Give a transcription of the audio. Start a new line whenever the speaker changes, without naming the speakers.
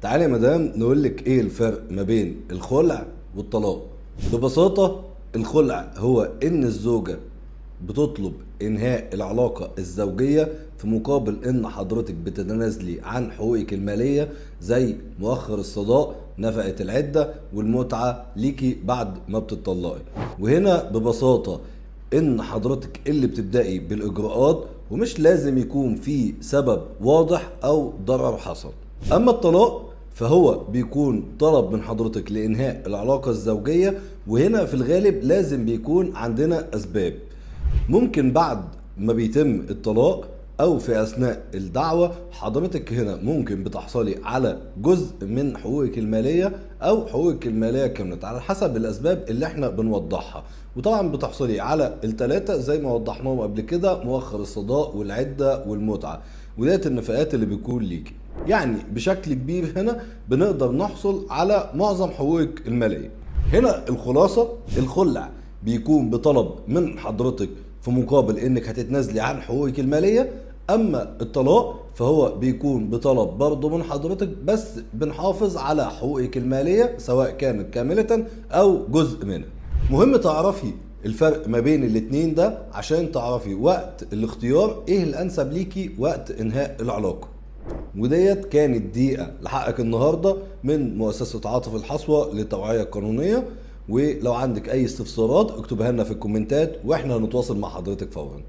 تعالي يا مدام نقولك ايه الفرق ما بين الخلع والطلاق. ببساطة الخلع هو ان الزوجة بتطلب انهاء العلاقة الزوجية في مقابل ان حضرتك بتتنازلي عن حقوقك المالية زي مؤخر الصداق، نفقة العدة، والمتعة ليكي بعد ما بتطلقي. وهنا ببساطة ان حضرتك اللي بتبدأي بالاجراءات، ومش لازم يكون في سبب واضح او ضرر حصل. اما الطلاق فهو بيكون طلب من حضرتك لإنهاء العلاقة الزوجية، وهنا في الغالب لازم بيكون عندنا أسباب. ممكن بعد ما بيتم الطلاق أو في أثناء الدعوة حضرتك هنا ممكن بتحصلي على جزء من حقوقك المالية أو حقوقك المالية كاملة على حسب الأسباب اللي احنا بنوضحها. وطبعا بتحصلي على التلاتة زي ما وضحناهم قبل كده، مؤخر الصداق والعدة والمتعة، وديت النفقات اللي بيكون ليكي. يعني بشكل كبير هنا بنقدر نحصل على معظم حقوقك المالية. هنا الخلاصة، الخلع بيكون بطلب من حضرتك في مقابل انك هتتنازلي عن حقوقك المالية. اما الطلاق فهو بيكون بطلب برضه من حضرتك، بس بنحافظ على حقوقك المالية سواء كانت كاملة او جزء منها. مهم تعرفي الفرق ما بين الاتنين ده عشان تعرفي وقت الاختيار ايه الانسب ليكي وقت انهاء العلاقة. وديت كانت دقيقة لحقك النهاردة من مؤسسة عاطف الحصوة للتوعية القانونية. ولو عندك اي استفسارات اكتبها لنا في الكومنتات واحنا هنتواصل مع حضرتك فورا.